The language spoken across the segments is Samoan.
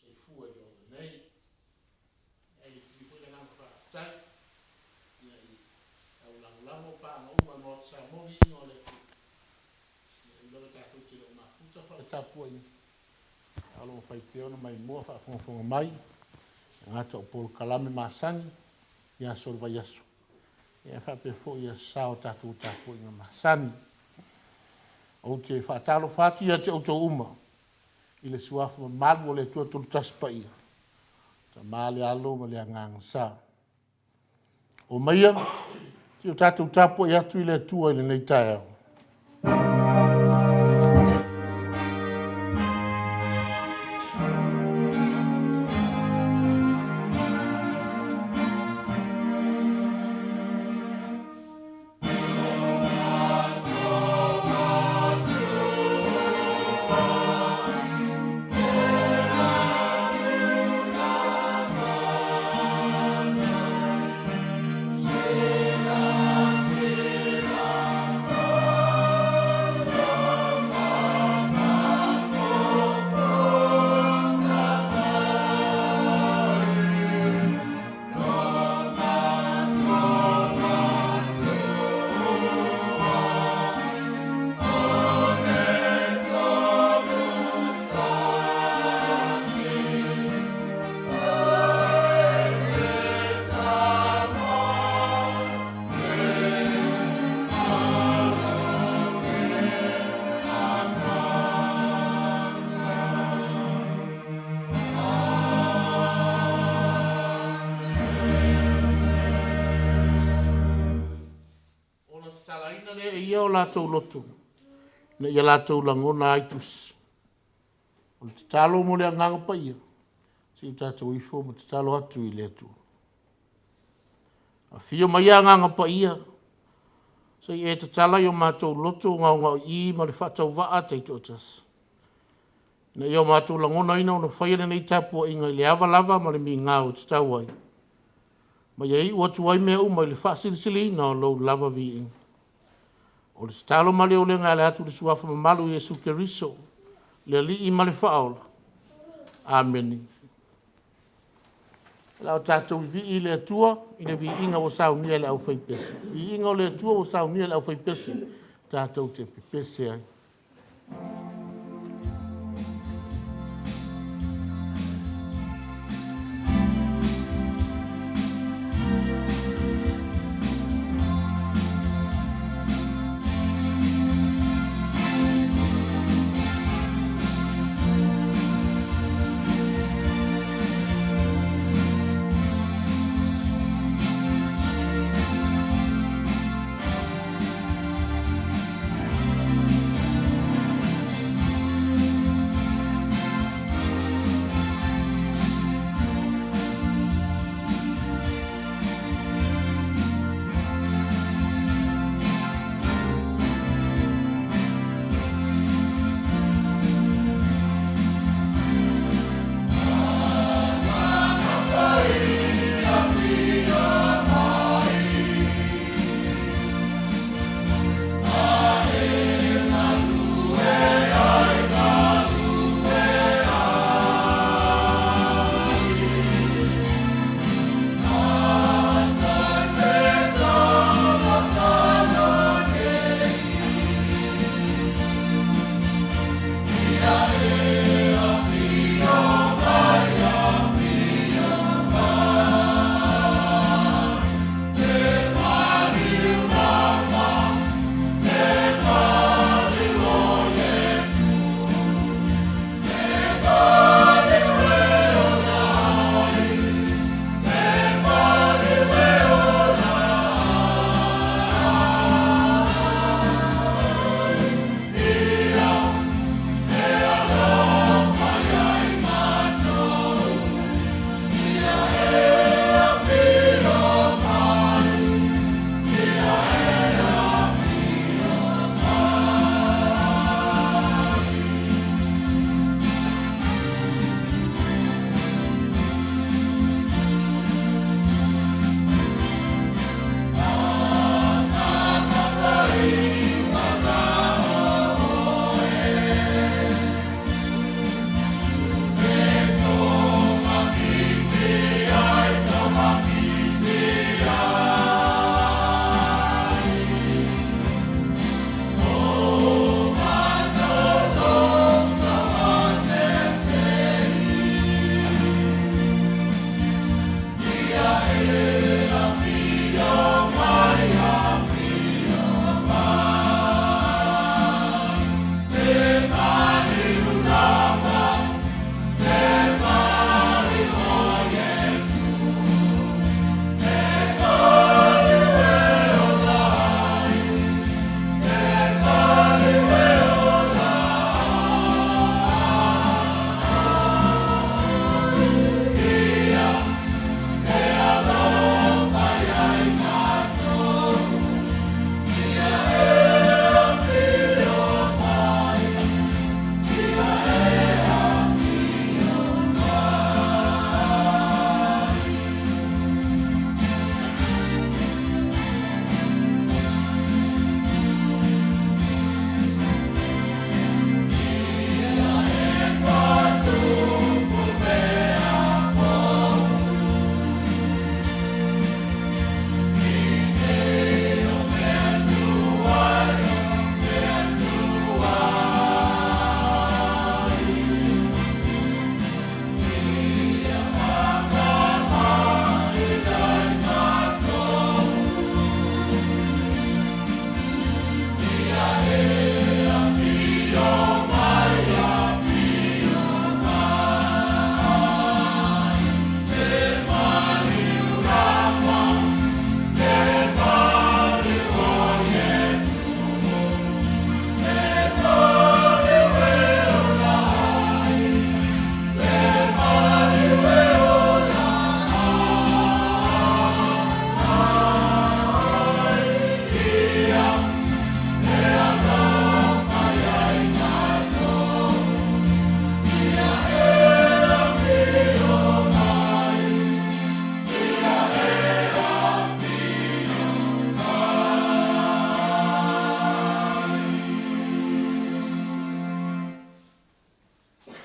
soifua i le ola nei. E i foi le agaga faafetai ia i au lagolago o paaga uma o le Maota Samoa, viiga o le Atua. Ia e ui lava tatou te le o mafuta faale-tapuaiga, a o lo o mafai pea ona maimoa faafogafoga mai, e le gata o polokalame masani i aso o le vaiaso, ae faapea foi i aso sa o tatou tapuaiga masani. Ou te faatalofa atu ia te outou uma i le suafa mamalu o le Atua Toolutasi Paia, Tama le Alo ma le Agaga Sa. Omaia, se i o tatou tapuai atu i le Atua i lenei taeao. Ona tatalaina lea e ia o latou loto, ina ia latou lagona ai tusi. O le tatalo mo le Agaga Paia, se i o tatou ifo ma tatalo atu i le Atua. Afio mai Agaga Paia, se i e tatala i o matou loto gaogaoii ma le faatauvaa taitoatasi, ina ia o matou lagonaina ona faia lenei tapuaiga i le ava lava ma le migao e tatau ai, ma ia iu atu ai mea uma i le faasilisiliina o Lou lava viiga. O le tatalo ma le olega e ala atu i le Suafa mamalu o Iesu Keriso, le Alii ma le Faaola. Amene. O le a tatou vivii i le Atua i le viiga ua saunia e le aufaipese. Viiga o le Atua ua saunia e le aufaipese tatou te pepese ai.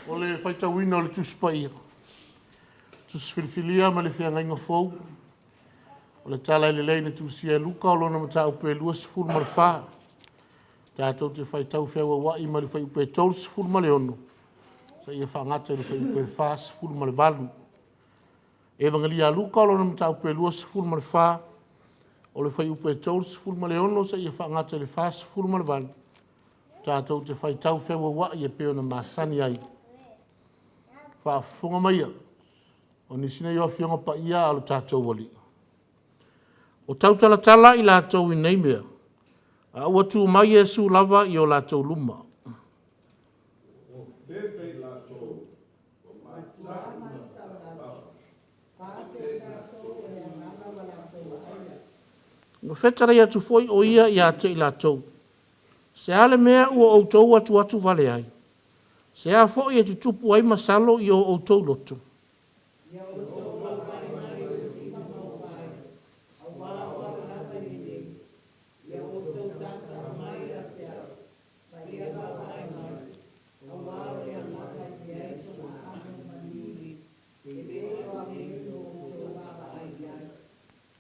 O le faitauina o le Tusi Paia, Tusi Filifilia ma le Feagaiga Fou, o le Tala Lelei na tusia e Luka o lona mataupu e 24. Tatou te faitau feauauai mai le fuaiupu e 36 seia faagata i le fuaiupu e 48. Evagela a Luka o lona mataupu e 24, o le fuaiupu e 36 seia faagata i le 48, tatou te faitau feuauai e pei ona masani ai. Faafofoga maia, o nisi nei o Afioga Paia a lo tatou Alii. O tautalatala i latou i nei mea, a ua tu mai Iesu lava i o latou luma. Ua fetalai atu foi o ia ia te i latou, se a le mea ua outou atuatu vale ai? Se a foi e tutupu ai masalo i o outou loto?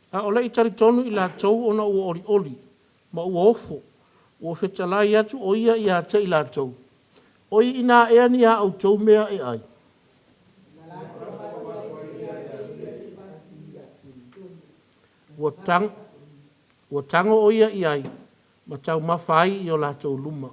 A o le i talitonu i latou ona ua olioli ma ua ofo, ua fetalai atu o ia ia te i latou, “Oi ina ea ni a outou mea e ai?” Ua tago o ia i ai ma taumafa ai i o latou luma.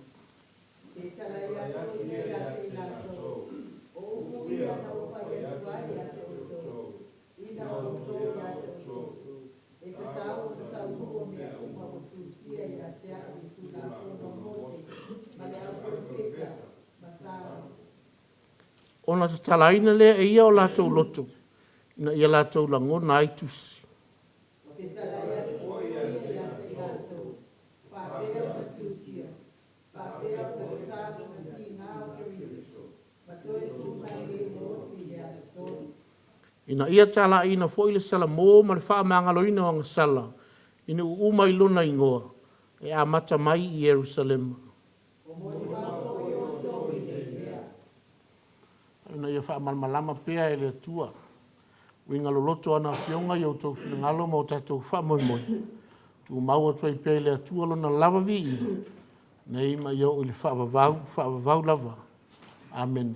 Ona tatalaina lea e ia o latou loto, ina ia latou lagona ai tusi. Ina ia talaiina foi le salamo ma le faamagaloina o agasala i nuu uma i lona igoa, e amata mai i Ierusalema. Ina ia faamalamalama pea e le Atua uiga loloto o ana Afioga i o outou finagalo ma o tatou faamoemoe, tumau atu ai pea i le Atua Lona lava viiga nei ma ia oo i le faavavau, faavavau lava. Amene.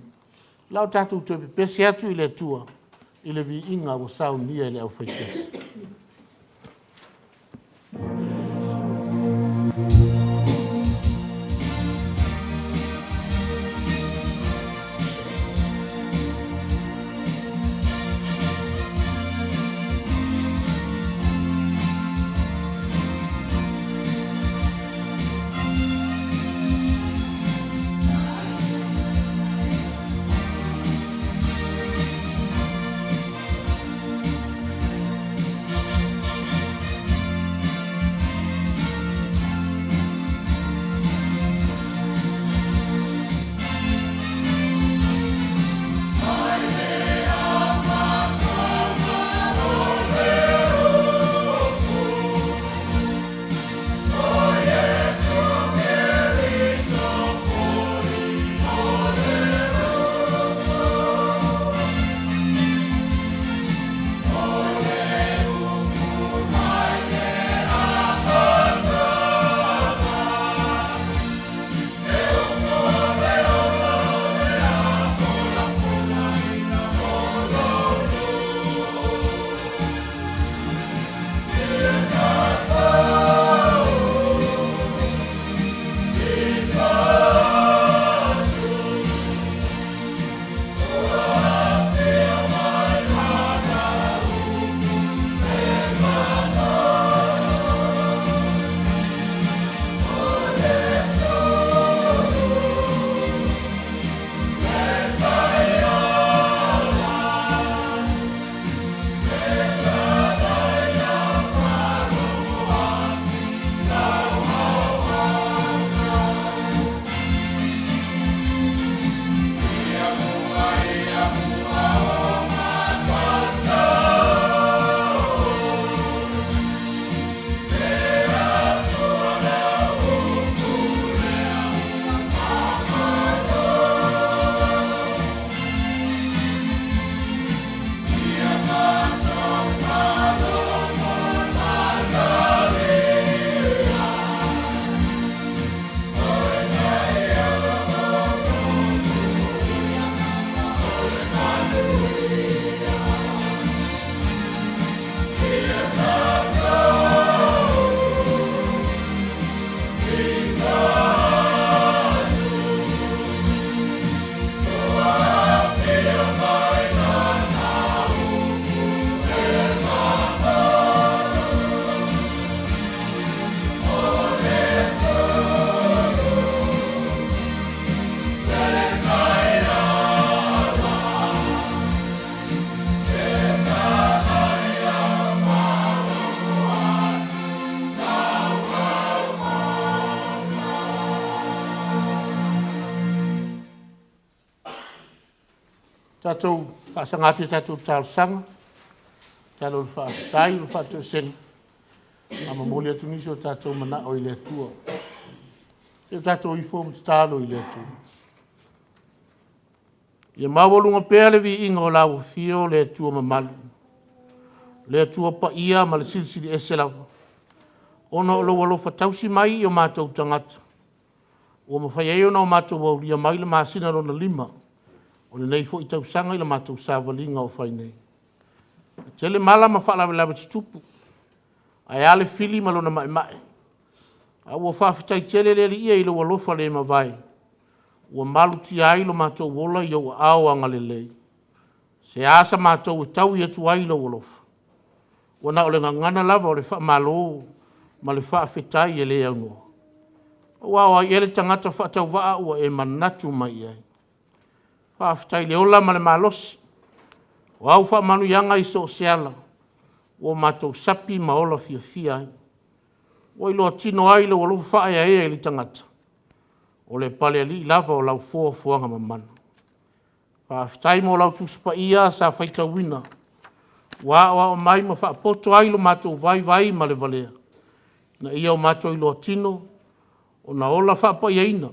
O le a tatou toe pepese atu i le Atua i le viiga ua saunia e le aufaipese. Tatou faasaga atu i a tatou talosaga, tatalo i le faafetai ma le faatoesega, a momoli atu nisi o tatou manao i le Atua. Se i o tatou ifo ma tatalo i le Atua. Ia maualuga pea le viiga o lau afio le Atua mamalu, le Atua paia ma le Silisili Ese lava, ona o lou alofa tausi mai i o matou tagata, ua mafai ai ona o matou aulia mai le masina lona lima o lenei foi tausaga i la matou savaliga o fai nei. E tele mala ma faalavelave tutupu, ae a le fili ma lona maemae, a ua faafetai tele le Alii e i lou alofa le mavae, ua malutia ai lo matou ola i ou aao agalelei. Se a sa matou e taui atu ai i lou alofa, ua na o le gagana lava o le faamalo ma le faafetai e le aunoa. Aua o ai ea le tagata faatauvaa ua e manatu mai i ai? Faafetai i le ola ma le malosi, o au faamanuiaga i so o se ala, ua matou sapi ma ola fiafia ai. Ua iloa tino ai lou alofa faaeaea i le tagata, o le palealii lava o lau foafoaga mamana. Faafetai mo lau Tusi Paia sa faitauina, ua aoao mai ma faapoto ai lo matou vaivai ma le valea, ina ia o matou iloa tino ona ola faapaiaina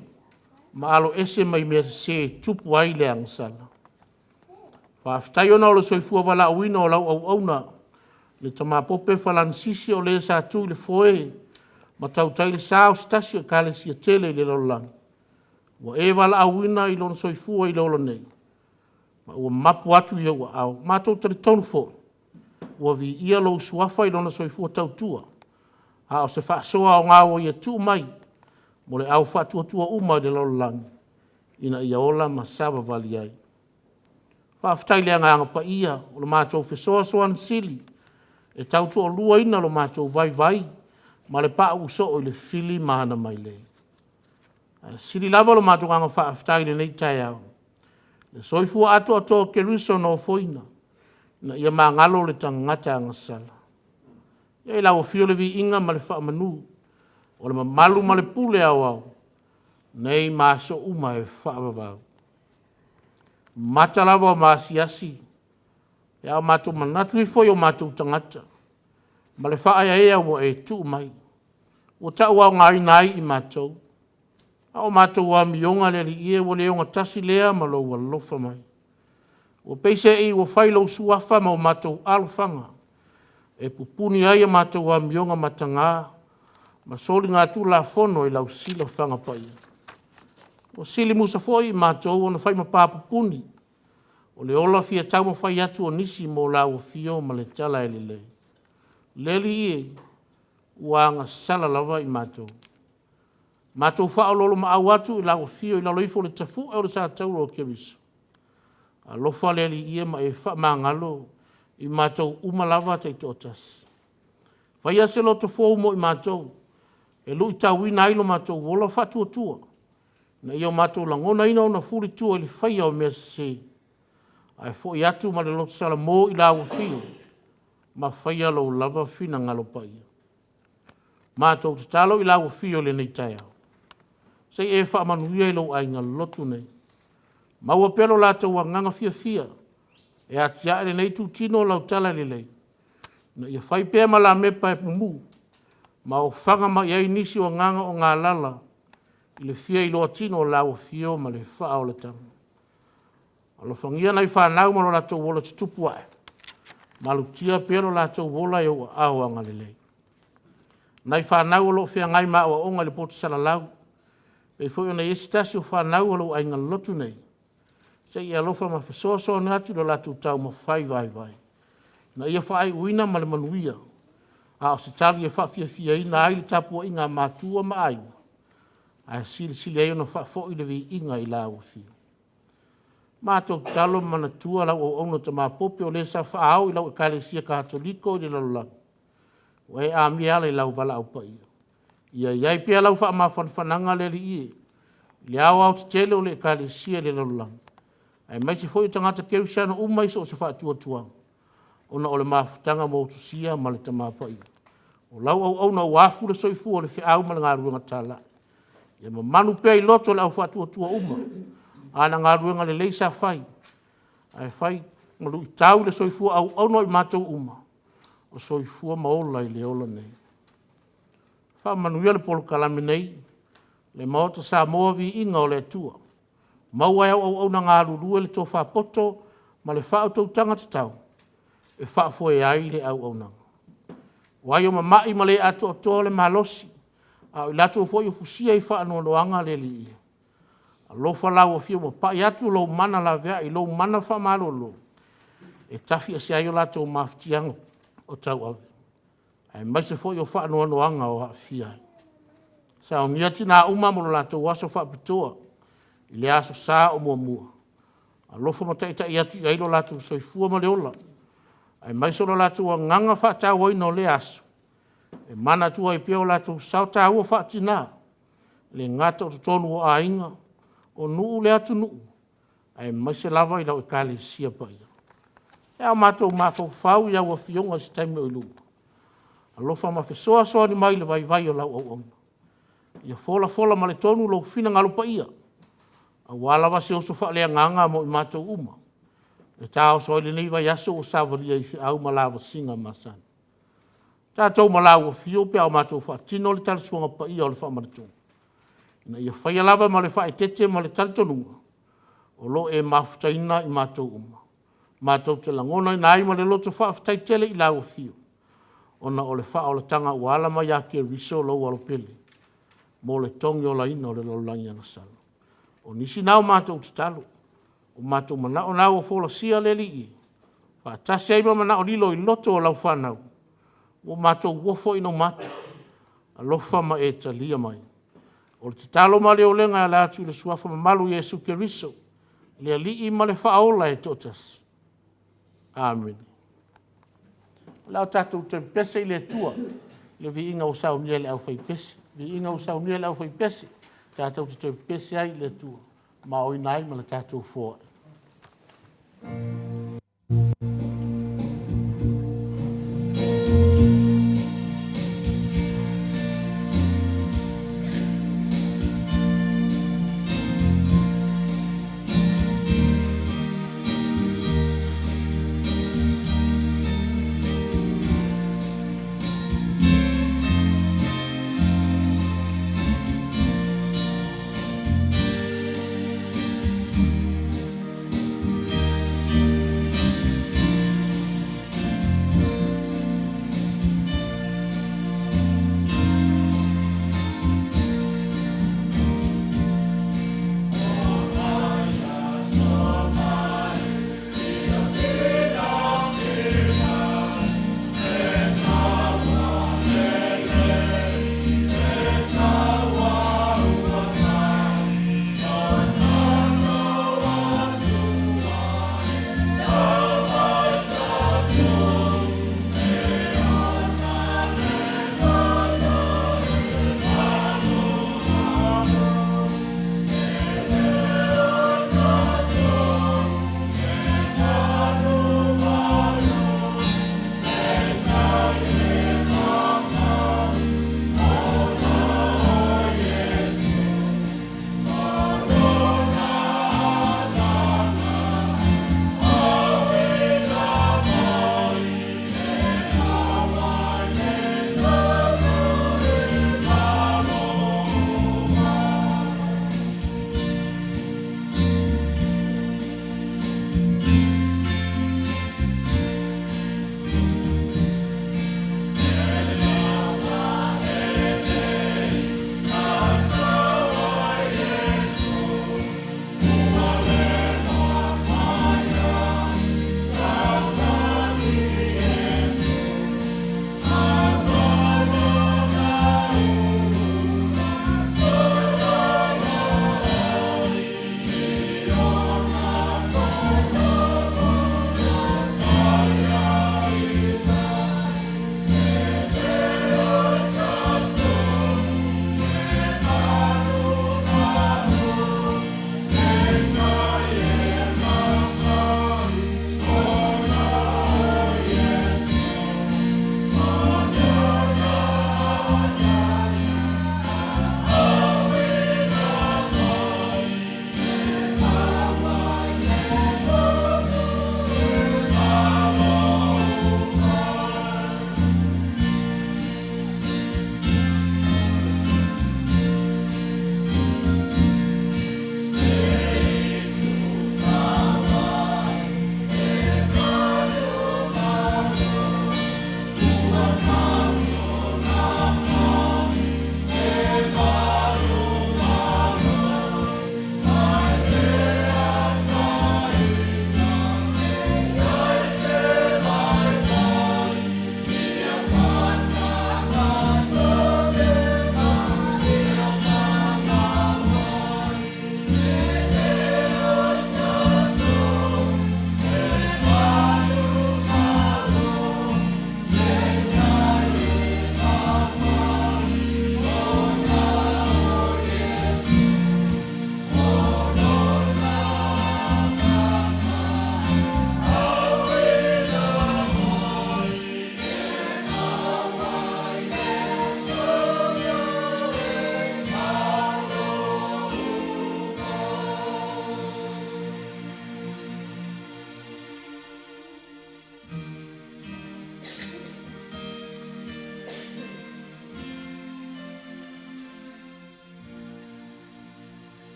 ma aloese mai mea sese e tupu ai le agasala. Faafetai ona o le soifua valaauina o lau auauna, le Tama Pope Falenisisi o le sa tu i le foe ma tautai le sa o se tasi o Ekalesia tele i le lalolagi, ua e valaauina i lona soifua i le ola nei, ma ua mapu atu i ou aao. Matou te talitonu foi, ua viia lou Suafa i lona soifua tautua, a o se faasoa aoga ua ia tuu mai mo le au faatuatua uma i le lalolagi, ina ia ola ma savavali ai. Faafetai i le Agaga Paia o le matou Fesoasoani Sili e tautoaluaina lo matou vaivai ma le pauu soo i le fili ma ana mailei. Ae sili lava lo matou agaga faafetai i lenei taeao, i le soifua atoatoa o Keriso na ofoina ina ia magalo le tagata agasala. Ia i lau afio le viiga ma le faamanu, o le mamalu ma le pule aoao, nei ma aso uma e faavavau. Mata lava o maasiasi pe a o matou manatu ifo i o matou tagata ma le faaeaea ua e tuu mai, ua tauaogaina ai i matou. A o matou amioga le Alii e, ua le ogatasi lea ma lou alofa mai. Ua peiseai ua fai lou Suafa ma o matou alofaga e pupuni ai a matou amioga mataga ma soligatulafono i lau silafaga paia. Ua silimusa foi i matou ona fai ma pa pupuni o le ola fia taumafai atu o nisi mo lau afio ma le tala e lelei. Le Alii e, ua agasala lava i matou. Matou faaoloolomaau atu i lau afio i lalo ifo o le tafue o le satauro o Keriso. Alofa le Alii e ma e faamagalo i matou uma lava taitoatasi. Faia se loto fou mo i matou e luitauina ai lo matou ola faatuatua, ina ia o matou lagonaina ona fulitua i le faia o mea sese, ae foi atu ma le loto salamo i lau afio ma faia lou lava finagalo paia. Matou tatalo i lau afio i lenei taeao, se i e faamanuia i lou aiga lotu nei. Maua pea lo latou agaga fiafia e atiae lenei itutino o lau talalelei, ina ia fai pea ma lamepa e mumu ma ofaga mai ai nisi o agaga o galala i le fia iloa tino o lau afio ma le faaolataga. Alofagia nai fanau ma lo latou ola tutupu ae, malutia pea lo latou ola i ou aao agalelei. Nai fanau o lo o feagai ma aoaoga i le poto salalau, e pei foi ona i ai se tasi o fanau a lou aiga lotu nei, se i e alofa ma fesoasoani atu i lo latou taumafai vaivai, ina ia faaiuina ma le manuia, a o se tali e faafiafiaina ai le tapuaiga a matua ma aiga, ae silisili ai ona faafoi le viiga i lau afio. Matou tatalo ma manatua lau auauna Tama Pope o le sa faaao i lau Ekalesia Katoliko i le lalolagi, ua e amia e ala i lau valaau paia. Ia i ai pea lau faamafanafanaga le Alii e, i le aoaotetele o le Ekalesia i le lalolagi, aemaise foi o tagata kerisiano uma i so o se faatuatuaga, ona o le mafutaga motusia ma le Tama Paia. O lau auauna ua afu le soifua i le feau ma le galuega talai. Ia mamanu pea i loto o le au faatuatua uma ana galuega lelei sa fai, Ae fai ma luitau le soifua auauna o i matou uma o soifua ma ola i le ola nei. Faamanuia le polokalame nei le Maota Samoa, viiga o le Atua. Maua e au auauna galulue le tofa poto ma le faautautaga tatau e faafoe ai le auaunaga. O ai o mama'i ma le atoatoa le malosi, a o i latou foi o fusia i faanoanoaga le Alii e, alofa lau Afio papai atu lou mana laveai, lou mana faamalolo e tafiese ai o latou mafatiaga o tauave, aemaise foi o faanoanoaga o aafia ai. Saunia tina uma mo lo latou aso faapitoa i le Aso Sa o Muamua, alofa ma taitai atu i ai lo latou soifua ma le ola, aemaise o lo latou agaga faatauaina o lea aso, e manatua ai pea o latou sao taua faa-tina, e le gata o totonu o aiga, o nuu, le atunuu, aemaise lava i lau Ekalesia Paia. Pe a matou mafaufau i au afioga i se taimi oi luma, alofa ma fesoasoani mai i le vaivai o lau auauna, ia folafola ma le tonu lou finagalo paia, aua lava se oso faaleagaga mo i matou uma e taoso ai lenei vaiaso ua savalia i feau ma lavasiga masani. Tatou ma lau afio pe a o matou faatino le talisuaga paia o le faamanatuga, ina ia faia lava ma le faaeteete ma le talitonuga o lo o e mafutaina i matou uma, matou te lagonaina ai ma le loto faafetai tele i lau Afio, ona o le faaolataga ua ala mai ia Keriso lou Alo pele mo le togiolaina o le lalolagi agasala. O nisi na o matou tatalo, o matou manao na ua folasia le Alii e, faatasi ai ma manao lilo i loto o lau fanau ua matou ofo inauma atu, alofa ma e talia mai. O le tatalo ma le olega e ala atu i le suafa mamalu o Iesu Keriso, le Alii ma le Faaola e toatasi. Amene. O le a tatou toe pepese i le Atua i le viiga ua saunia e le aufaipese, viiga ua saunia e le aufaipese tatou te toe pepese ai i le Atua ma aoina ai ma le tatou foai.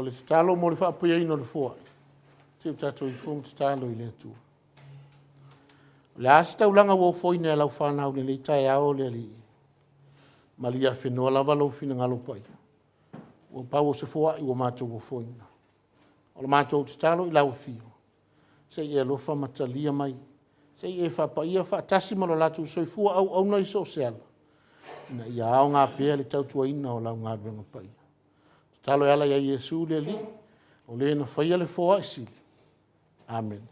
O le tatalo mo le faapuiaina o le foai, se i o tatou ifo ma tatalo i le Atua. O le a se taulaga ua ofoina e lau fanau i lenei taeao le Alii? Malie afenoa lava lou finagalo paia, ua pau o se foai ua matou ofoina. O le matou tatalo i lau Afio, se i e alofa ma talia mai, se i e faapaia faatasi ma lo latou soifua auauna i so o se ala, ina ia aoga pea le tautuaina o lau galuega paia. E tatalo e ala ia Iesu le Alii, o Le na faia le foai sili. Amene.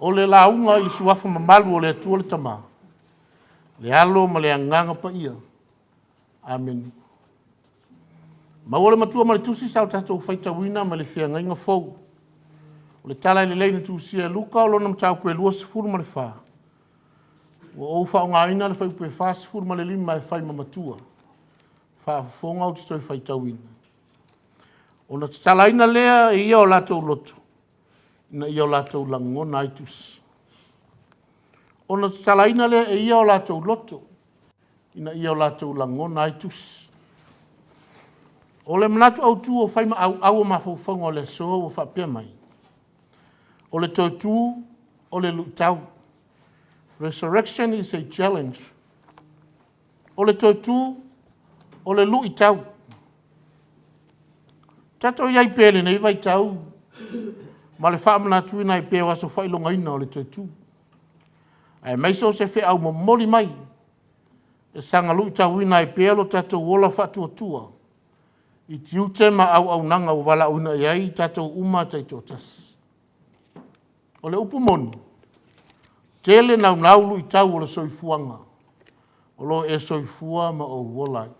O le lauga i le suafa mamalu o le Atua le Tama, le Alo ma le Agaga Paia. Amene. Maua le matua ma le tusi sa o tatou faitauina ma le feagaiga fou. O le tala lelei na tusia e Luka o lona mataupu e 24, ua ou faaaogaina le fuaiupu e 45 e fai ma matua. Faafofoga ou te toe faitauina. Ona tatalaina lea e ia o latou loto, ina ia o latou lagona ai tusi. Ona tatalaina lea e ia o latou loto, ina ia o latou lagona ai tusi. O le manatu autu o fai ma auau o mafaufauga o le aso ua faapea mai, o le toe tu o le luitau. Resurrection is a challenge. O le toe tu o le luitau. Tatou i ai pea i lenei vaitau ma le faamanatuina ai pea o aso faailogaina o le toe tu, aemaise o se feau momoli mai e saga luitauina ai pea lo tatou ola faatuatua i tiute ma auaunaga ua valaauina i ai i tatou uma taitoatasi. O le upu moni, tele naunau luitau o le soifuaga o lo o e soifua ma ou ola ai.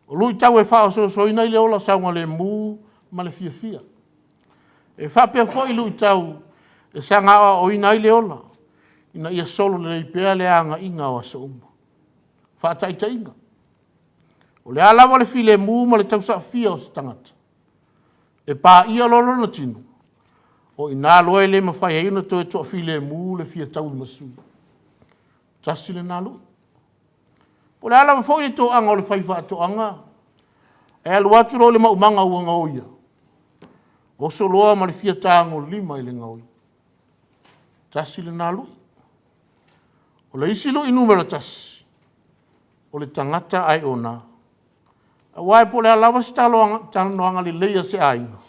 O luitau e faaosoosoina ai le ola saogalemu ma le fiafia. E faapea foi luitau e saga aoaoina ai le ola ina ia sololelei pea le agaiga o aso uma. Faataitaiga, o le a lava le filemu ma le tausaafia o se tagata, e paia loa lona tino, o i ina loa e le mafai ai ona toe toafilemu le fia tauimasui. Tasi lena lui. Po o le a lava foi le toaga o le faifaatoaga, e alu atu loa i le maumaga ua gaoia, oso loa ma le fia tagolima i le gaoi. Tasi lena lui. O le isi lui numera tasi, o le tagata ae ona. Aua po o le a lava se talanoaga lelei a se aiga,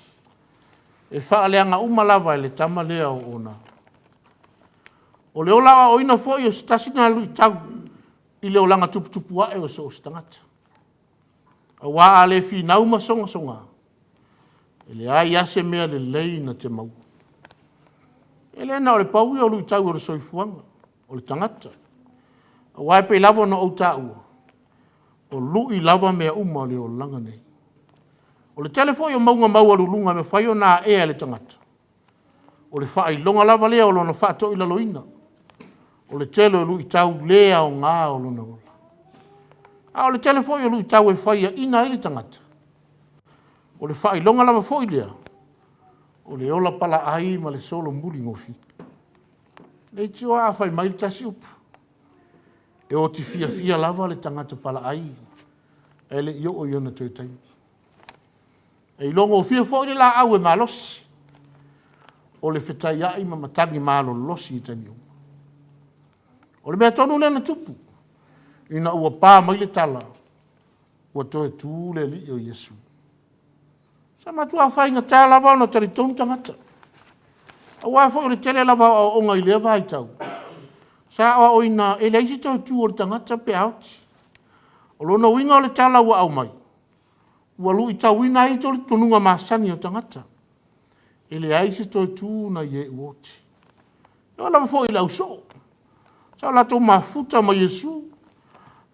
e faaleaga uma lava e le tama lea o Ona. O le ola aoaoina foi o se tasi lena luitau i le olaga tuputupu ae o so o se tagata. Aua a le finau ma sogasoga, e leai lava se mea lelei na te maua. E le na o le pau ia o luitau o le soifuaga o le tagata, aua e pei lava ona ou taua, o lui lava mea uma o le olaga nei. O le tele foi o mauga maualuluga e mafai ona aea e le tagata, o le faailoga lava lea o lona faatoilaloina, o le tele o luitau le aoga o lona ola. A o le tele foi o luitau e faiaina ai le tagata, o le faailoga lava foi lea o le ola palaai ma le solomuli gofie. Leitioa a fai mai le tasi upu, e oti fiafia lava le tagata palaai ae le i oo i ona toe taimi. E iloa gofie foi le laau e malosi, o le fetaiai ma matagi malolosi i taimi uma. O le mea tonu lea na tupu ina ua pa mai le tala ua toe tu le alii o Iesu. Sa matua faigata lava ona talitonu tagata, aua foi o le tele lava o aoaoga i lea vaitau, sa aoaoina e leai se toe tu o le tagata pe a oti. O lona uiga o le tala ua aumai, ua luitauina ai talitonuga masani o tagata, e leai se toe tu nai e ua oti. E oo lava foi i le ausoo, sa o latou mafuta ma Iesu,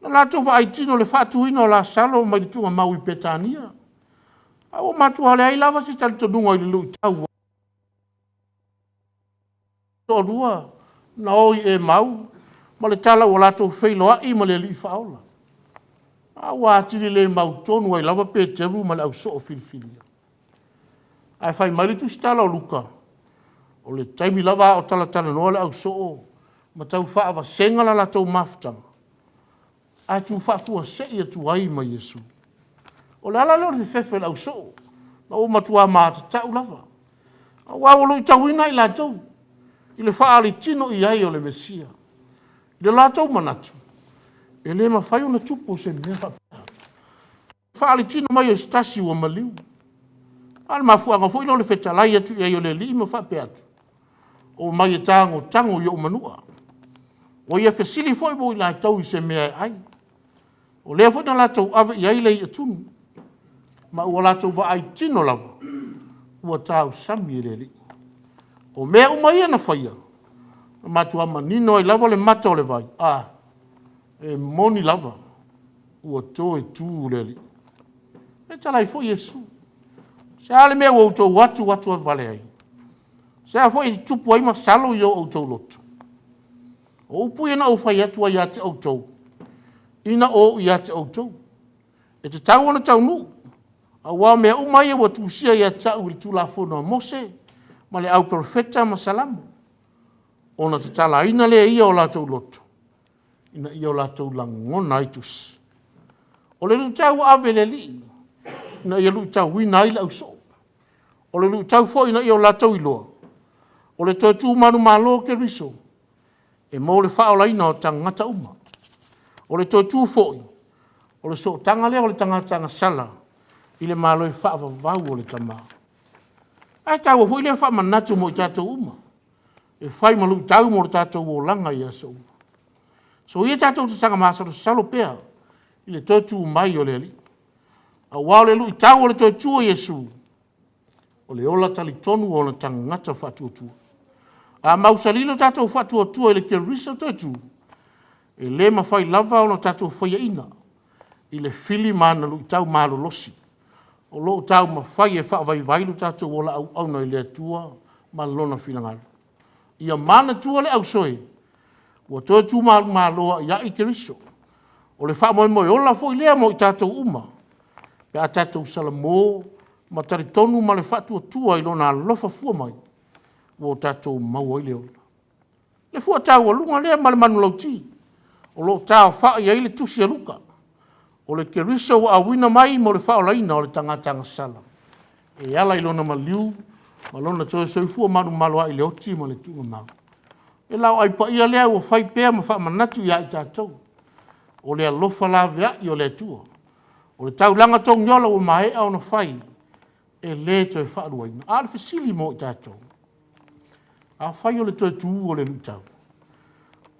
na latou vaai tino i le faatuina o Lasalo mai le tuugamau i Petania, ae ua matua leai lava se talitonuga i le luitau ua toalua na o i Emau ma le tala ua latou feiloai ma le Alii Faaola. A ua atili le mautonu ai lava Peteru ma le ausoo filifilia. Ae fai mai le tusitala o Luka, O le taimi lava a o talatalanoa le ausoo ma tau faavasega le latou mafutaga, ae tuufaafuasei atu ai ma Iesu. O le ala lea o le fefefe o le ausoo, ma ua matua matatau lava, aua ua luitauina i latou i le faaalitino i ai o le Mesia. I lo latou manatu, e le mafai ona tupu se mea faapena, le faalitino mai o se tasi ua maliu. A o le mafuaaga foi lea o le fetalai atu i ai o le Alii ma faapea atu, “Omai e tagotago i ou manua.” Ua ia fesili foi mo i latou i se mea e ai. O lea foi na latou ave i ai le i'a tunu, ma ua latou vaai tino lava ua tausami e le Alii. O mea uma ia na faia, na matua manino ai lava le mata o le vai, a, e moni lava ua toe tu le Alii. Fetalai foi Iesu, o le a le mea ua outou atu atu vale ai? O se a foi e tutupu ai masalo i o outou loto? O upu ia na ou fai atu ai ia te outou ina ua ou ia te outou, e tatau ona taunuu, aua o mea uma ia ua tusia ia te au i le Tulafono a Mose ma le Auperofeta ma Salamo. Ona tatalaina lea e ia o latou loto, ina ia latou lagona ai tusi. O le luitau ua ave e le Alii ina ia luitauina ai le ausoo. O le luitau foi ina ia o latou iloa, o le toe tu manumalo o Keriso e mo le faaolaina o tagata uma. O le toe tu foi, o le sootaga lea o le tagata agasala i le Malo e faavavau o le Tama. Ae taua foi lea faamanatu mo i tatou uma, e fai ma luitau mo le tatou olaga i aso uma. Soia ia tatou te saga masalosalo pea i le toe tu mai o le Alii, aua o le luitau o le toe tu o Iesu, o le ola talitonu o ona tagata faatuatua. A mausali lo tatou faatuatua i le Keriso toe tu, e le mafai lava ona tatou faiaina i le fili ma ana luitau malolosi o lo o taumafai e faavaivai lo tatou ola auauna i le Atua ma Lona finagalo. Ia manatua le ausoe, ua toe tu manumalo a'ia'i Keriso. O le faamoemoe ola foi lea mo i tatou uma pe a tatou salamo ma talitonu ma le faatuatua i Lona alofa fua mai ua tatou maua ai le ola. O le fua taualuga lea ma le manulauti o lo o taaofai ai le tusi a Luka, o le Keriso ua auina mai mo le faaolaina o le tagata agasala e ala i lona maliu ma lona toe soifua manumalo ai i le oti ma le tuugamau. O le laoai paia lea ua fai pea ma faamanatu ia i tatou, o le alofa laveai o le Atua. O le taulaga togiola ua maea ona fai, e le toe faaluaina. A o le fesili mo i tatou, afai o le toe tu o le luitau,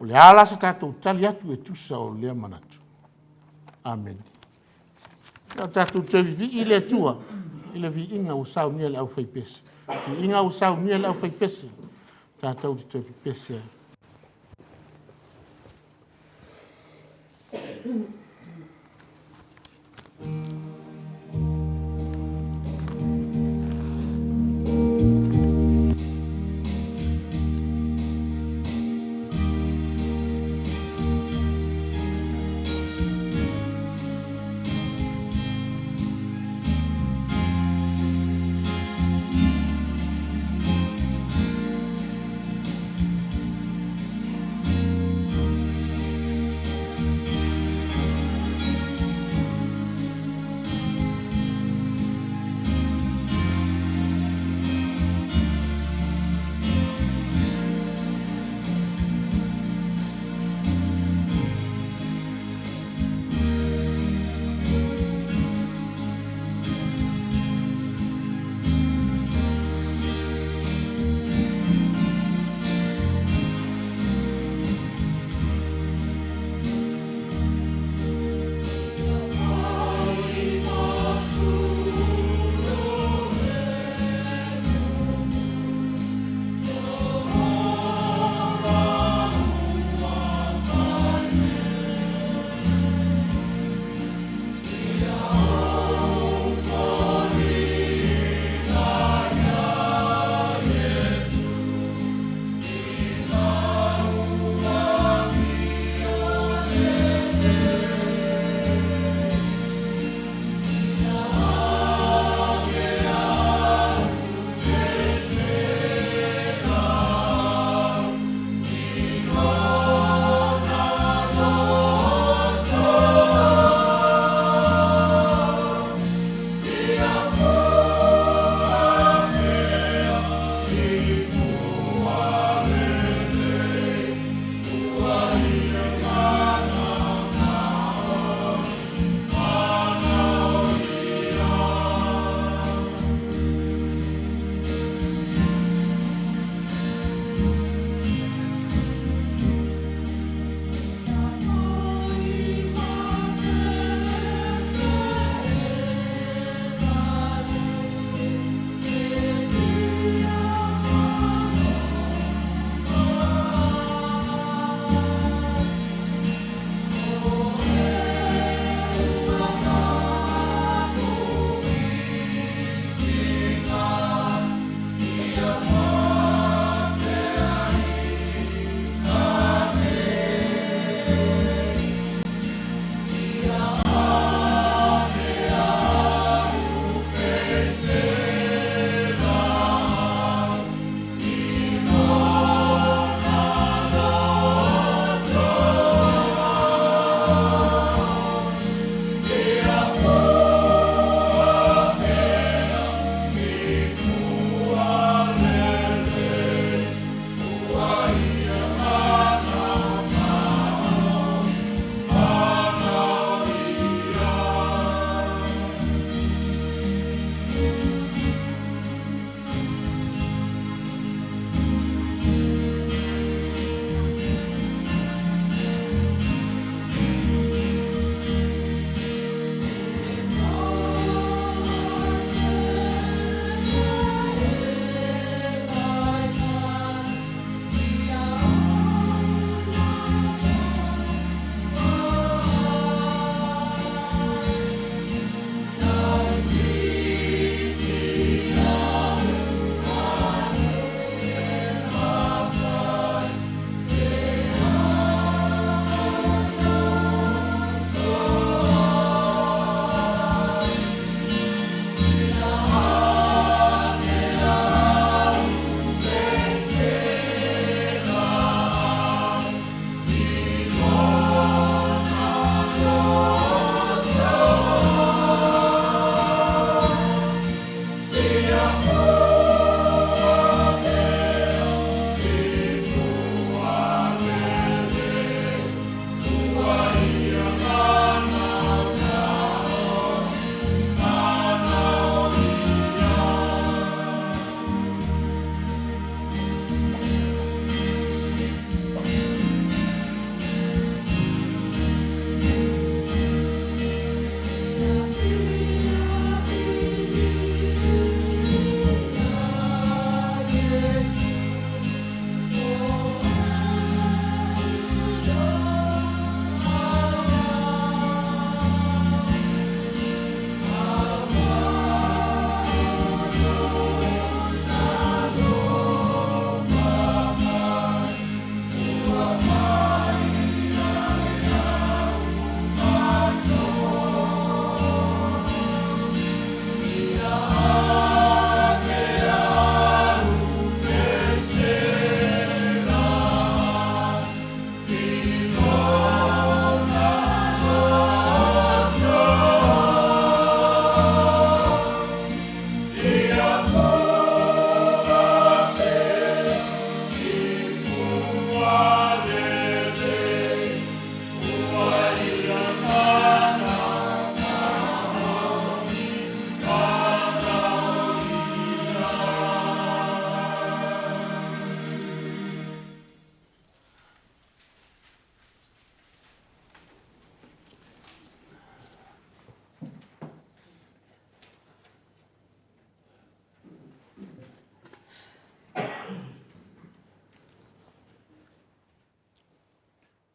o le a la se tatou tali atu e tusa o lea manatu? Amene. Ia o tatou toe vivii i le Atua i le viiga ua saunia e le aufaipese. Viiga ua saunia e le aufaipese, tatou te toe pepese ai.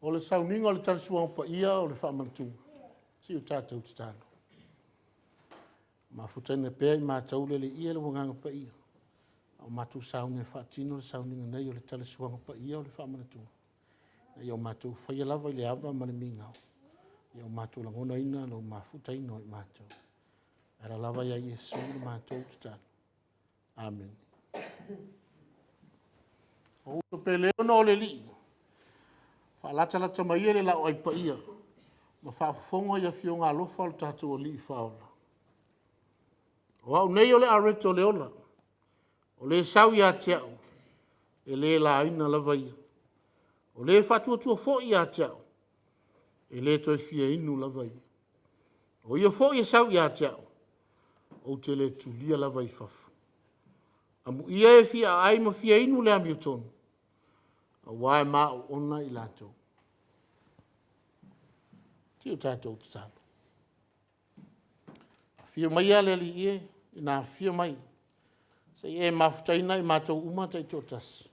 O le sauniga o le Tala Suaga Paia o le faamanatuga, se i o tatou tatalo. Mafutaina pea i matou le Alii ia lou Agaga Paia, a o matou sauni e faatino le sauniga nei o le Tala Suaga Paia o le faamanatuga, ina ia o matou faia lava i le ava ma le migao, ia o matou lagonaina lou mafutaina o i matou. E ala lava ia Iesu le matou tatalo. Amene. Ou uso pele e, ona o le Alii, faalatalata maia le laau paia ma faafofoga i Afioga alofa o le tatou Alii Faaola. O au nei o le areto o le ola, o le sau ia te au, e le laina lava ia. O le faatuatua foi ia te au, e le toe fia inu lava ia. O ia foi e sau ia te au, ou te le tulia lava i fafo. Amuia e fia aai ma fia inu le amiotonu, aua e ma oona i latou. Se i o tatou tatalo. Afio maia le Alii e, ina afifio mai se i e mafutaina i matou uma taitoatasi,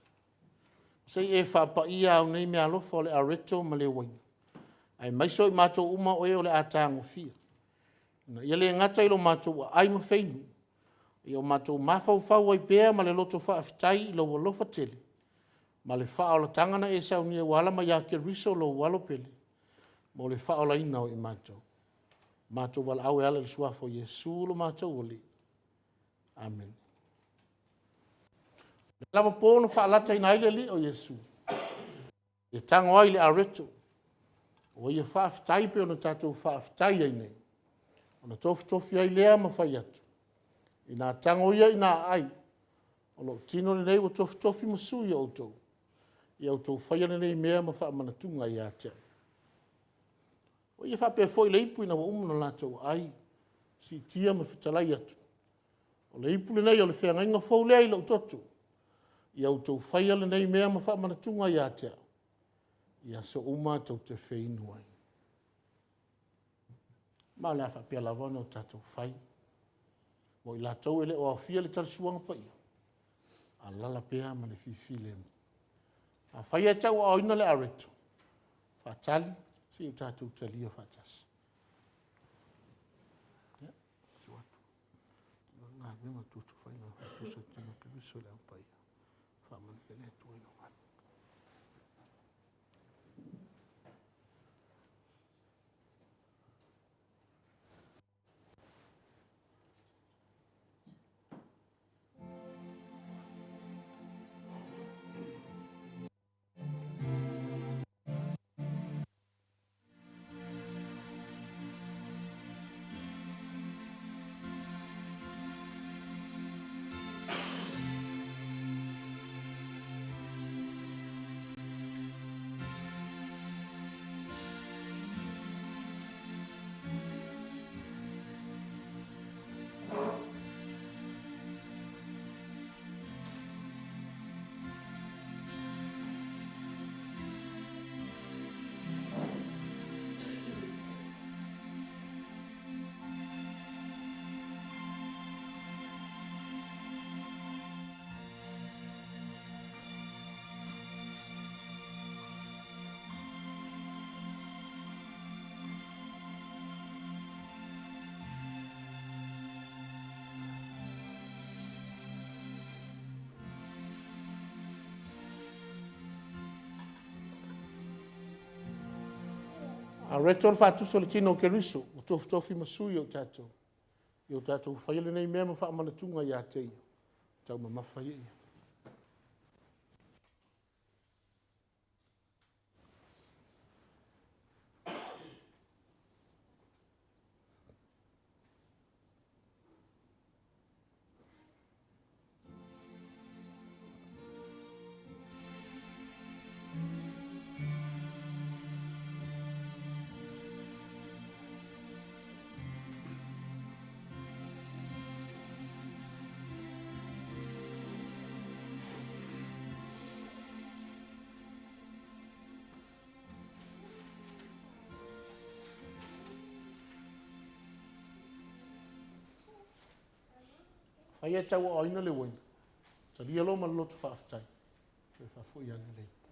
se i e faapaia au nei meaalofa o le areto ma le uaina, aemaise o i matou uma o e o le a tagofia. Ina ia le gata i lo matou aai ma feinu, a ia o matou mafaufau ai pea ma le loto faafetai i lou alofa tele ma le faaolataga na e saunia ua ala mai ia Keriso lou Alo pele mo le faaolaina o i matou. Matou valaau e ala i le suafa o Iesu lo matou Alii. Amene. O lea lava po na faalataina ai le Alii o Iesu e tago ai i le areto ua ia faafetai pei ona tatou faafetai ai nei, ona tofitofi ai lea ma fai atu, “Ina tago ia ina aai, o lou tino lenei ua tofitofi ma sui o outou, ia outou faia lenei mea ma faamanatuga ia te au.” Ua ia faapea foi le ipu ina ua uma ona latou aai, siitia ma fetalai atu, “O le ipu lenei o le feagaiga fou lea i lou toto. Ia outou faia lenei mea ma faamanatuga ia te au, i aso uma tou te feinu ai.” Ma o le a faapea lava ona tatou fai. Mo i latou e le o aofia i le Tala Suaga Paia, alaala pea ma le fifilemu. Afai ae tauaaoina le areto, faatali se i o tatou talia faatasi. Areto le faatusa o le tino o Keriso ua tofutofi ma sui o i tatou. Ia o tatou faia lenei mea ma faamanatuga ia te ia, taumamafa ia i ai. Afai ae tauaaoina le uaina, talia loa ma le loto faafetai, toe faafoi ane le ipu.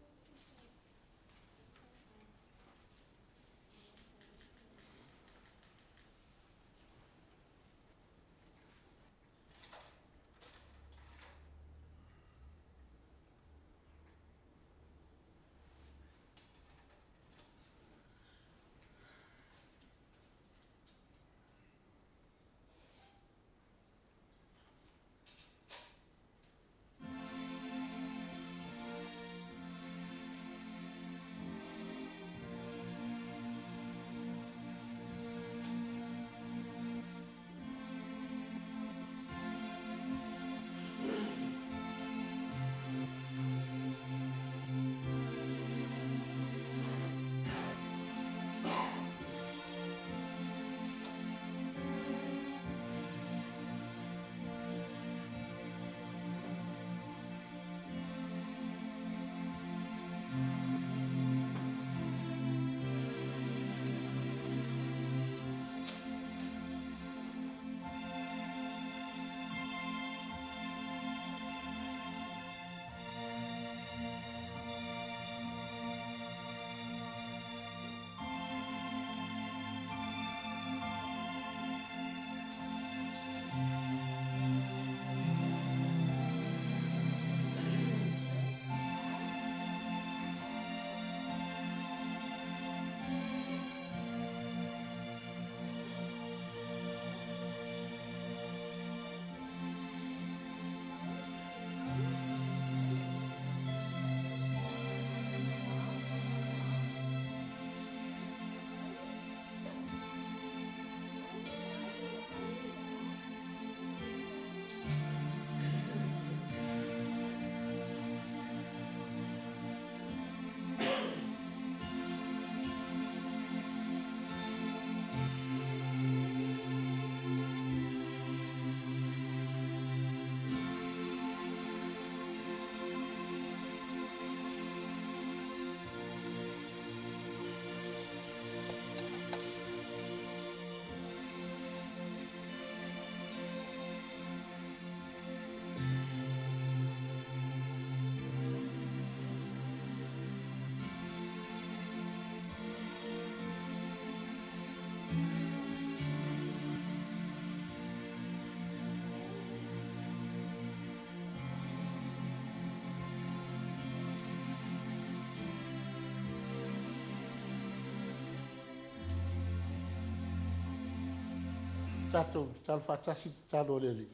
Tatou tatalo faatasi i le tatalo a le Alii.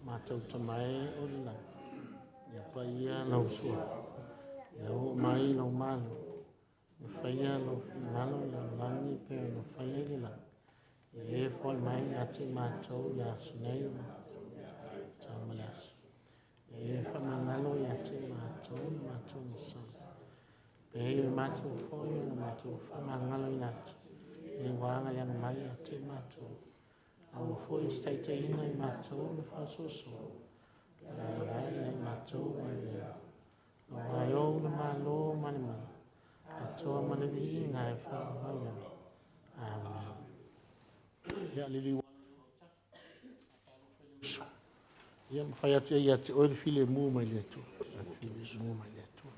Matou Tama e o le lagi, ia paia lou suafa, ia oo mai lou Malo, ia faia lou finagalo i lalolagi e pei ona faia i le lagi. Ia e foai mai ia te matou i le aso nei lo matou ma le aso. Ia e faamagalo ia te matou i matou na pei o matou foi ona matou faamagaloina atu e ua agaleaga mai ia te matou. Aua foi ne i taitaiina i matou i le faasoasoa, ae ia matou mai le. Aua e ou le Malo ma le mana, atoa ma le viiga e faavavau lava. Amene. Ia liliu ane, ia ma fai atu ia te oe le filemu mai le Atua. Filemu mai le Atua.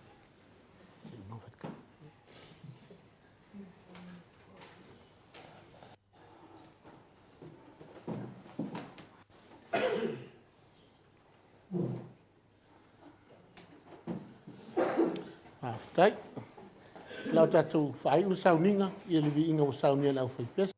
Faafetai. O le a tatou faaiu le sauniga i le viiga ua saunia e le aufaipese.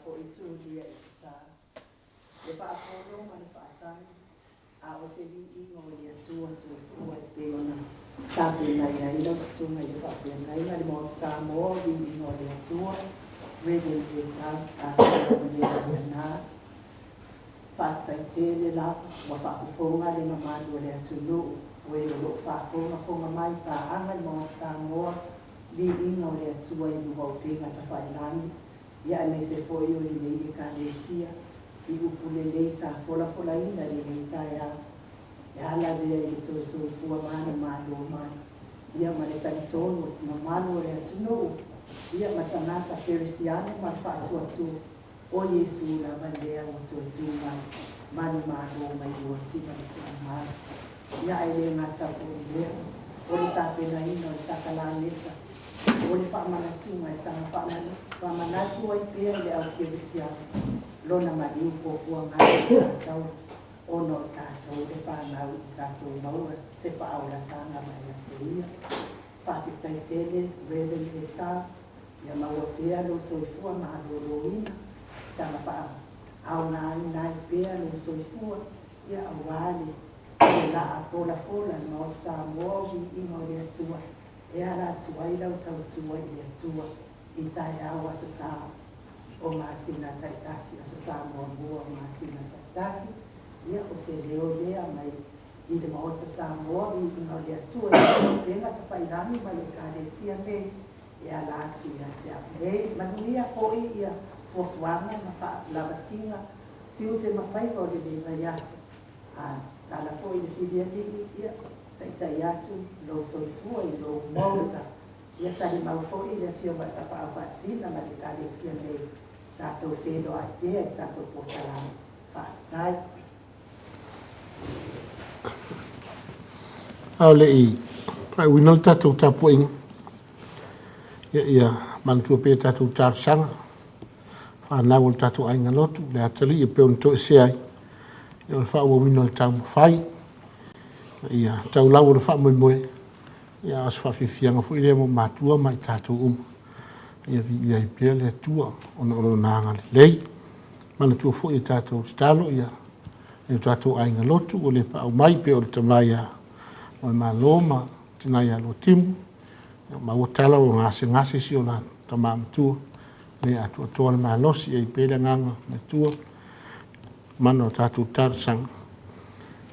foi tulia i le tā, le faapolo ma le faasani, a o se viiga o le Atua soifua e pei ona tapena i ai lau susuga i le faafeagaiga i le Maota Samoa o viiga o le Atua, Reverend Esau Pastor Daniela Leaana. Faafetai tele lava ua faafofoga le mamalu o le atunuu o e o lo o faafogafoga mai paaga i le Maota Samoa viiga o le Atua i luga o upega tafailagi ia aemaise foi o lenei Ekalesia i upu lelei sa folafolaina i lenei taeao e ala lea i le toe soifua manumalo mai ia ma le talitonu o le mamalu o le atunuu ia ma tagata kerisiano ma le faatuatua o Iesu lava lea ua toe tu mai manumalo mai Luativa le Tuimau. Ia ae le gata foi i lea, o le tapenaina o le sakalameta, o le faamanatuga e saga faamanatu ai pea i le au kerisiano lona maliu puapuaga i Sataua ona o tatou le fanau i tatou maua se faaolataga mai ia te ia. Faafetai tele Rev. Esau, ia maua pea lou soifua maloloina, saga faaaogaina ai pea lou soifua, ia aua le laa folafola i le Maota Samoa o viiga o le Atua e ala atu ai lau tautua i le Atua i taeao Aso Sa o masina taitasi, Aso Sa muamua o masina taitasi. Ia o se leo lea mai i le Maota Samoa, viiga o le Atua i le upega tafailagi ma le Ekalesia nei e ala atu ia te au nei. Manuia foi ia fuafuaga ma faalavasiga tiute ma faiva o lenei vaiaso. A tala foi i le filialii, ia taitai atu lou soifua i lou maota. Ia talimau foi le Afioga i le Tapaau Faasisina ma le Ekalesia nei, tatou feiloai pea i tatou polokalame. Faafetai. A o le i faaiuina le tatou tapuaiga, ia, ia manatua pea tatou talosaga, fanau o le tatou aiga lotu, le atalii e pei ona toesea ai, ia o le faaauauina o le taumafai, ia tau lau o le faamoemoe, ia a o se faafiafiaga foi lea mo matua ma i tatou uma. Ia viia ai pea le Atua ona o lona agalelei. Manatua foi e tatou tatalo ia e o tatou aiga lotu ua le paau mai pei o le tama ia Moemalo ma tina ia Luatimu. Ia maua tala ua gasegase si o la tama matua le atoatoa le malosi e i pea le agaga o le Atua mana o tatou talosaga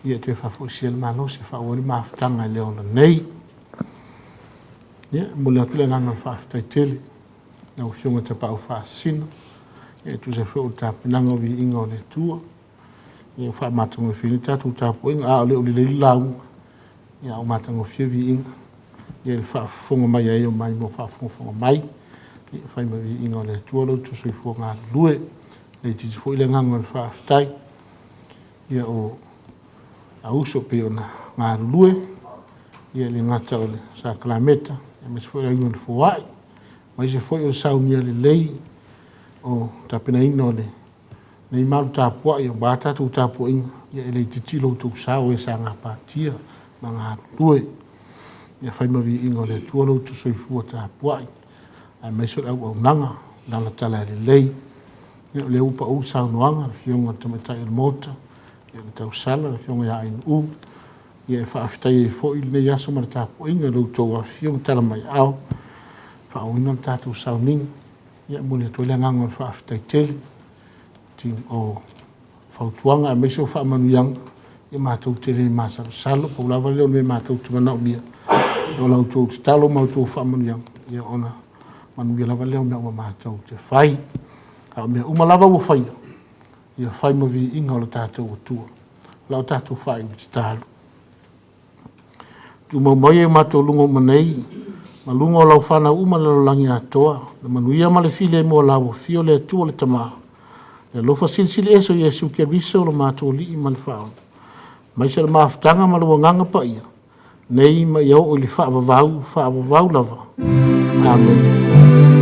ia toe faafoisia le malosi e faaauau le mafutaga i le ola nei. Ia, momoli atu le agaga o le faafetai tele lau Afioga Tapaau Faasisina, ia e tusa foi o le tapenaga o viiga o le Atua. Ia ua faamatagofie le tatou tapuaiga, a o le o lelei le lauga, ia a ua matagofie viiga. Ia le faafofoga mai ai o mai mo faafogafoga mai, ia fai ma viiga o le Atua lo outou soifua galulue. Le itiiti foi le agaga o le faafetai, ia o auso pei ona galulue, ia le gata o le sakalameta, aemaise foi o le auga o le foai, aemaise foi o le saunia lelei o tapenaina o lenei malu tapuai aua tatou tapuaiga, ia e le itiiti lo outou sao e sa gapatia ma galulue. Ia fai ma viiga o le Atua lo outou soifua tapuai, aemaise o le auaunaga, lana tala lelei. Ia o lea ua pau le saunoaga a le Afioga i le Tamaitai o le Maota, ia le tausala, le Afioga ia Ainu'u, ia e faafetai ai foi lenei aso ma le tapuaiga i lo outou afifio ma tala mai aao, faaauauina le tatou sauniga. Ia e momoli atu ai le agaga o le faafetai tele o fautuaga aemaise o faamanuiaga, ia matou te le masalosalo, pau lava lea o le mea matou te manaomia, o la outou tatalo ma outou faamanuiaga, ia ona manuia lava lea o mea uma matou te fai. A o mea uma lava ua faia, ia fai ma viiga o le tatou Atua. O la o tatou faaiu tatalo. Tumau mai e o matou luga uma nei, ma luga o lau fanau uma le lalolagi atoa, le manuia ma le filemu o lau afio le Atua le Tama, le alofa silisili ese o Iesu Keriso lo matou Alii ma le Faaola, aemaise o le mafutaga ma lou Agaga Paia, nei ma ia oo i le faavavau, faavavau lava. Amene.